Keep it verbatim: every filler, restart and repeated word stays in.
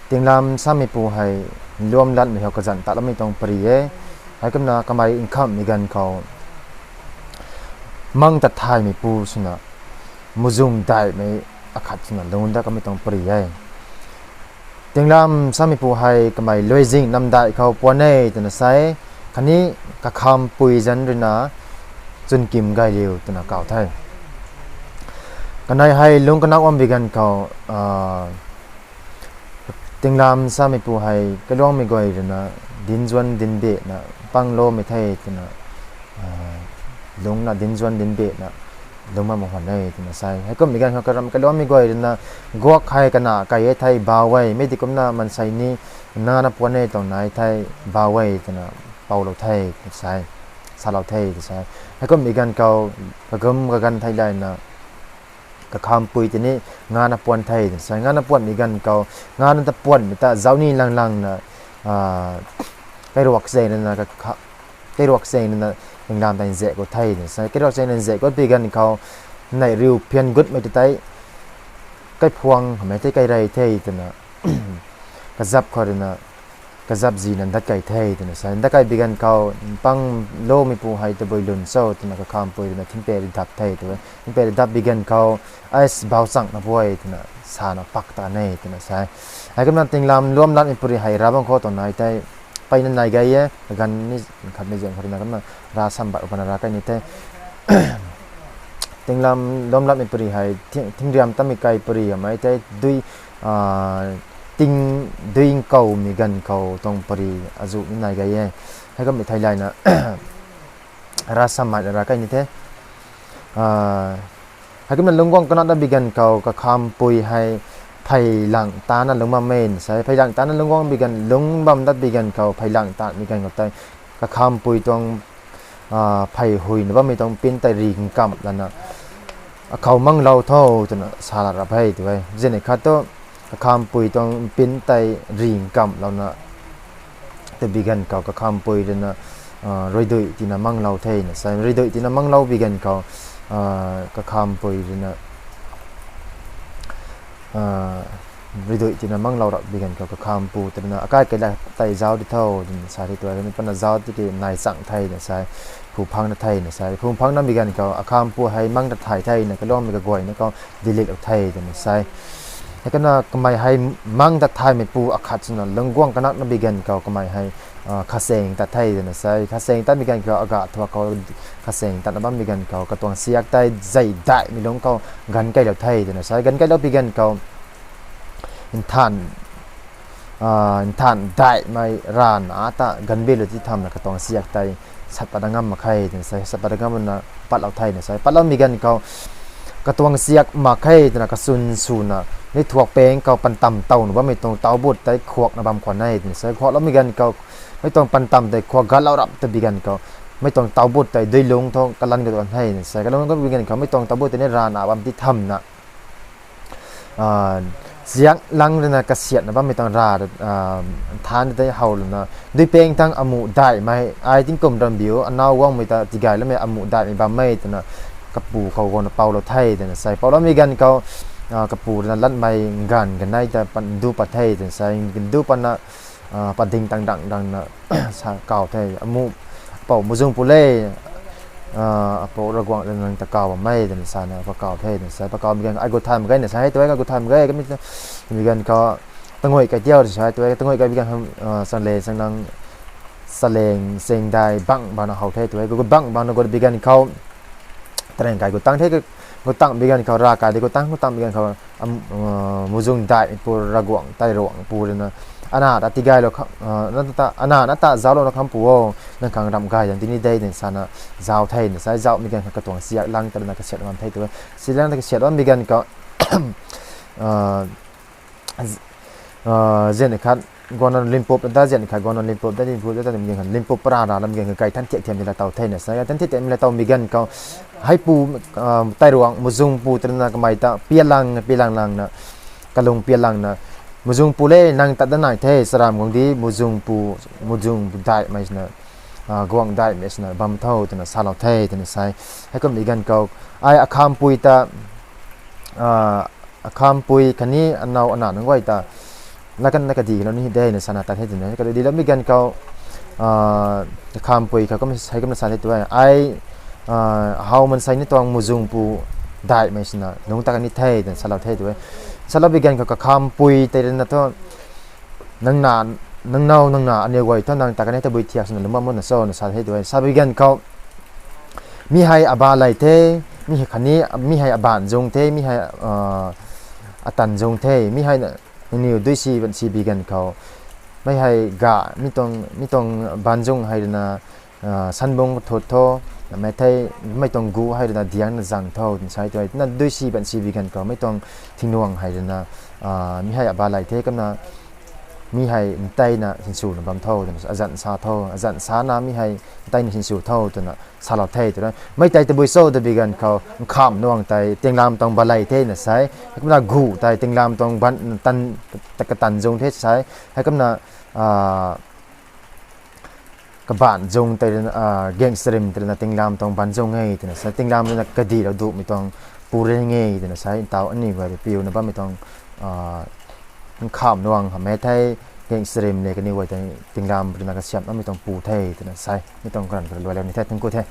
Tinglam sameipu hei luam latmei khou kazanc tatloumei tuang pary e. Heikumna kamei nkhamhmei ganv khou mang tat thaymeipu swna muzung daihmei akhat swna lungc dat kamei tuang pary e. Tinglam sameipu hei kamei luizing namdaih khou puan e twna sa e, khatni kakhampui zanc ruina chunkim gay liu twna kaw the. Kanei hei lungc kanak bam bi ganv khou, Tinglam sameipu hei kailuangmei guay ruina dinc zuan dinc bena pangloumei the twna, lungcna dinc zuan dinc bena lungc bam khwan e twna sa e. Heikummei ganv khou karam kailuangmei guay ruina guak hei kana kai e thei bau e, mi di kumna mansei ni nana puan e tuang nai thei bau e twna poulou the twna sa e, salou the twna sa e. Heikummei ganv khou kagum kaganv thei layna kakhampui tini ngana puan the twna sa e. Ngana puanmei ganv khou, ngana ta puanmei ta zauc ni lang langna, kairuak cheng ruina, kairuak cheng ruina Tinglam tei nzak khou the twna sa e. Kairuak cheng ruina nzak khou bi ganv khou neih riu phian gutmei ta tei kaiphuang hamei tei kai rey the twna kazap khou ruina kazap zina dat kai the twna sa e. Dat kai bi ganv khou pangloumeipu hei tabui lwn cho twna kakhampui ruina thingpat ridap the tw e. Thingpat ridap bi ganv khou, ais, bau changna puai twna sana pak ta ne twna sa e. Heikumna Tinglam luam latmei pary hei ravbang khou tuang nai tei mpeyna nai gay e, kaganv ni khatmei zaeng khou ruina kumna rav sambat u pana rav kai ni the. Tinglam luam latmei pary hei thingriam tamei kai pary amei tei dui, ting dui nkawmei ganv khou tuang pary azuh ni nai gay e. Heikummei thei layna rav sambatna rav kai ni the. Heikumna lungc guang kanakna bi ganv khou kakhampui hei pheylang tana lungc bammei twna sa e. Pheylang tana lungc guang bi ganv, lungc bam dat bi ganv khou pheylang tanmei ganv khou tei kakhampui tuang phey huina bammei tuang pin tei ri nkamh lana akhou manglou tho twna sa la rap e tw e. Zini khat tu kakhampui tuang pin tei ri nkamhlouna tw bi ganv khou kakhampui ruina ruidui tina manglou the na sa e. Ruidui tina manglou bi ganv khou kakhampui ruina ruidui tina manglou rap bi ganv khou kakhampu twna akai kei la tei zauc di tho twna sa e tw e. Kumna zauc tiki nai chang the na sa e, phu phangna the na sa e. Phu phangna bi ganv khou akhampu hei mang ta thay the na kaluangmei kaguayna khou dilitlou the twna sa e. Heikumna kamei hei mang ta thaymeipu akhat swna lungc guang kanakna bi ganv khou kamei hei khacheng tat the twna sa e. Khacheng tat bi ganv khou aga thuak khou khacheng tatna bam bi ganv khou katuang siak tei zei daihmei lungc khou ganv kailou the twna sa e. Ganv kailou bi ganv khou nthan nthan daihmei rana ta ganvbilu ti thamna katuang siak tei sat pat da ngam mak khe twna sa e. Sat pat da ngam na patlou the na sa e. Patlou mi ganv khou katuang siak mak khe twna kachwn swna ni thuak peng khou pantam towna bammei tuang taubut tei khuakna bam khwan e twna sa e. Khuaklou mi ganv khou mei tuang pantam tei khuak gatlou rap ta bi ganv khou mei tuang taubut tei duilungc thu kalan ka tuan the na sa e. Kalan ka bi ganv khou mei tuang taubut tei ni rana bam ti thamna siak lang ruina kasiatna bammei tuang ra nthan tei howlouna dui peng thang amuh daihmei ai tingkum rambiu anau guangmei ta tigayloumei amuh daihmei bammei twna kapu khou guangna poulou the twna sa e. Poulou mi ganv khou kapu ruina latmei nganv kanei ta ndu pat the twna sa e. Ndu patna pading tang dang dangna sa kaw the. Amuh apou muzungpu le, apou Ravguangc rui nang ta kaw bammei twna sana pakaw the twna sa e. Pakaw mi ganv ai gu thay mak ge na sa e tw e. Ai gu thay mak ge kami mi ganv khou tangui kai tiau sa e tw e. Tangui kai bi ganv khou chaleng changlang chaleng chengdai bang bana how the tw e. Gu bang bana gu bi ganv khou tarang kai gu tang the, gu tang bi ganv khou ra kai di gu tang gu tang bi ganv khou muzung daihmeipu Ravguangc tei Ravguangc pu ruina ana ta tigaylou, ana na ta zauclouna khampu o, nang khang ramh gay zang tini de twna sana zauc the na sa e. Zauc mi ganv khou katuang siak lang ta ruina kasiat bam the tw e. Siak lang ta kasiat bam bi ganv khou zini khat guangna Limpop ta, zini khat guangna Limpop ta, Limpop ta mi ganv khou Limpop para ra lam ganv khou kai than thiak thiam ni la tow the na sa e. Than thiak thiam ni la tow mi ganv khou heipu tei Ravguangc muzungpu twna kamei ta pialang pialang langna kalung pialangna muzungpu le nang tat da nai the, charam guang di muzungpu, muzungpu daihmei swna Ravguangc daihmei swna bam tho twna salou the twna sa e. Heikum bi ganv khou ai akhampui ta akhampui khatni anau ana nunc guay ta Lakanna kadi lou ni de na sana ta the twna, kadi lou mi ganv khou, kakhampui khou kum sei kumna sa the tu e, ai, how mansei ni tuang muzungpu daihmei swna lungc ta kan ni the twna salou the tu e. Salou bi ganv khou kakhampui tei rui na thu, nang na, nang now, nang na aniw guay thu nang ta kan ni tabui thiak swna lungc bam na cho na sa the tu e. Sa bi ganv khou, mi hei abaley the, mi hei khatni, mi hei abaanc zung the, mi hei, atan zung the, mi hei na, nangniw duisi bansi bi ganv khou, mi hei ga, mi tuang, mi tuang baanc zung hei rui na, sanbung kathut tho, mei thei, mei tuang gu hei rui na diangna zang tho twna sa the tu e. Na duisi bansi bi ganv khou mei tuang thingnuang hei rui na, mi hei abaley the kumna, mi hei nteyna sinswna bam tho twna azanc sa tho, azanc sana mi hei nteyna sinsw tho twna salou the twna. Mei tei tabui cho ta bi ganv khou, nkhamh nuang tei tinglam tuang baley the na sei, kumna gu tei tinglam tuang ban, tan, katan zung the sei, hei kumna, kabaanc zung tei rui na, gangsarim tei rui na tinglam tuang baanc zung e twna sa, tinglam rui na kadi lou dumei tuang pu ring e twna sa, ntaw aniw guay rui piuna bammei tuang, nkhamh nuang hamh e thei, gangsarim le kaniw guay tei tinglam rui na kasiamh bammei tuang pu the twna sa, mi tuang karan khou luailou ni the, thangc ku the.